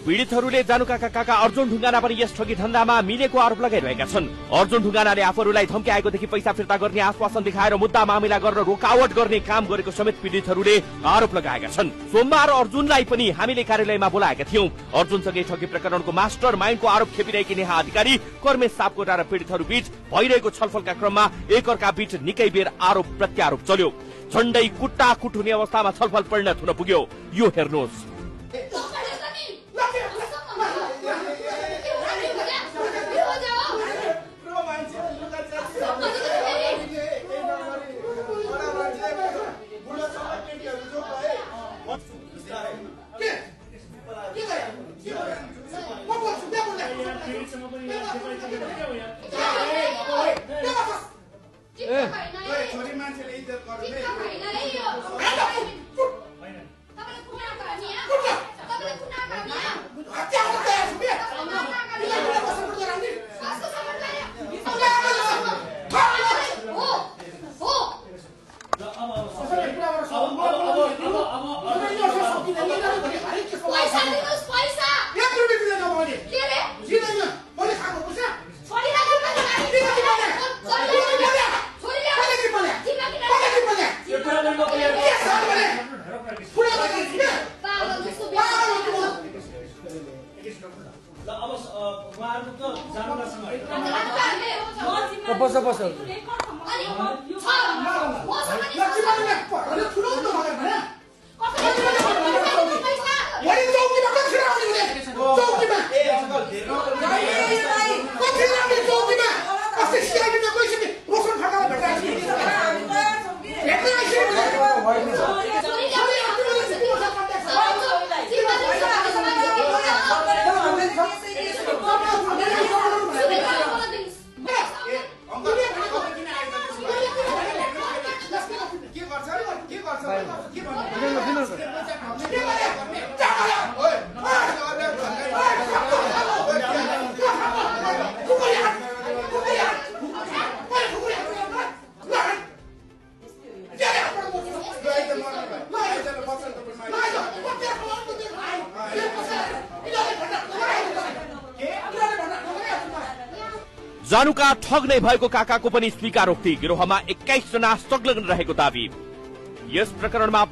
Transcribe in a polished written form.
पीडितहरूले जानुकाका काका अर्जुन ढुङ्गाना पनि यस ठगी धन्दामा मिलेको आरोप लगाइरहेका छन्। अर्जुन ढुङ्गानाले आफूहरूलाई धम्क्याएकोदेखि पैसा फिर्ता गर्ने आश्वासन देखाएर मुद्दा मामिला गर्न रोकावट गर्ने काम गरेको समेत पीडितहरूले आरोप लगाएका छन्। सोमबार अर्जुनलाई पनि हामीले कार्यालयमा बोलाएका थियौं। अर्जुनसँगै ठगी प्रकरणको मास्टर माइन्डको आरोप खेपिरहेकी नेहा अधिकारी, कर्मेश सापकोटा र पीडितहरू बीच भइरहेको छलफलका क्रममा एकअर्का बीच निकै बेर आरोप प्रत्यारोप चल्यो। झण्डै कुट्टाकुट हुने अवस्थामा छलफल परिणत हुन पुग्यो। यो हेर्नुहोस्। जानुका ठग नै भएको काकाको पनि स्वीकारोक्ति। गिरोहमा 21 जना संलग्न रहेको दावी। यस प्रकरणमा